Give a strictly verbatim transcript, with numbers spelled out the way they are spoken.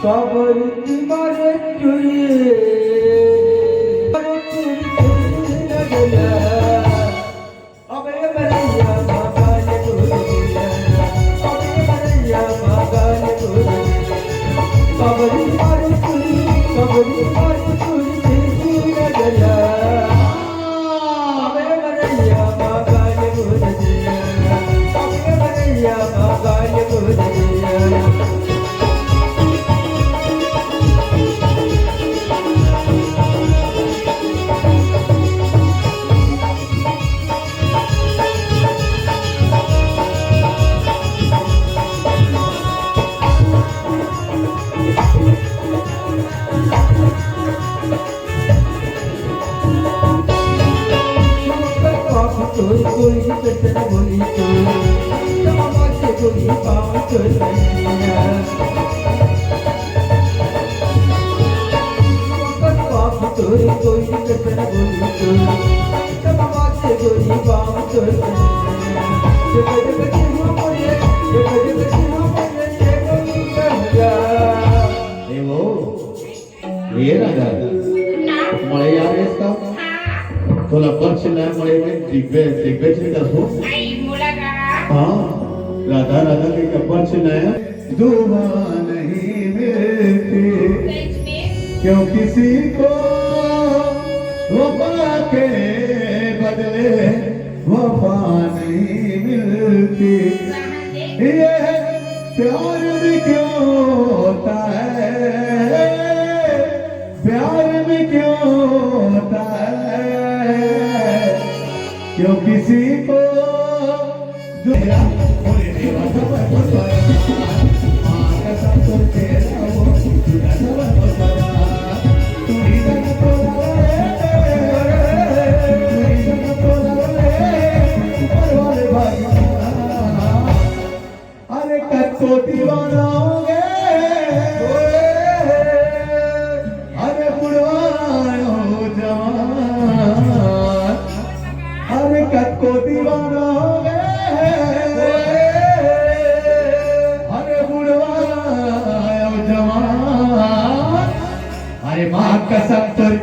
काबर की मारे चुरी, मारे चुरी, चुरी नजरिया। अबे बरैया बाबा ने बोल दिया, अबे बरैया बाबा ने बोल दिया। काबर की मारे चुरी, काबर की मारे चुरी, चुरी नजरिया। अबे बरैया बाबा ने बोल दिया, अबे बरैया बाबा ने बोल दिया। ए वो, ए राधा, ना। मड़ई आ रे इसका। हाँ। तोला अब्बड़ चिल्लाय मड़ई में, दिखबे, दिखबे चिल्ला सो। आई, मोला का? हाँ, राधा, राधा के अब्बड़ चिल्लाय। दुआ नहीं मिलती, सच में? क्यों किसी को वफा के बदले वफा नहीं मिलती। ये प्यार में क्यों होता है, प्यार में क्यों होता है, क्यों किसी को अरे कतको दीवाना हो गे, अरे बुढ़वा हो जवान, अरे कतको दीवाना हो गे, अरे बुढ़वा हो जवान, अरे माँ कसम तोर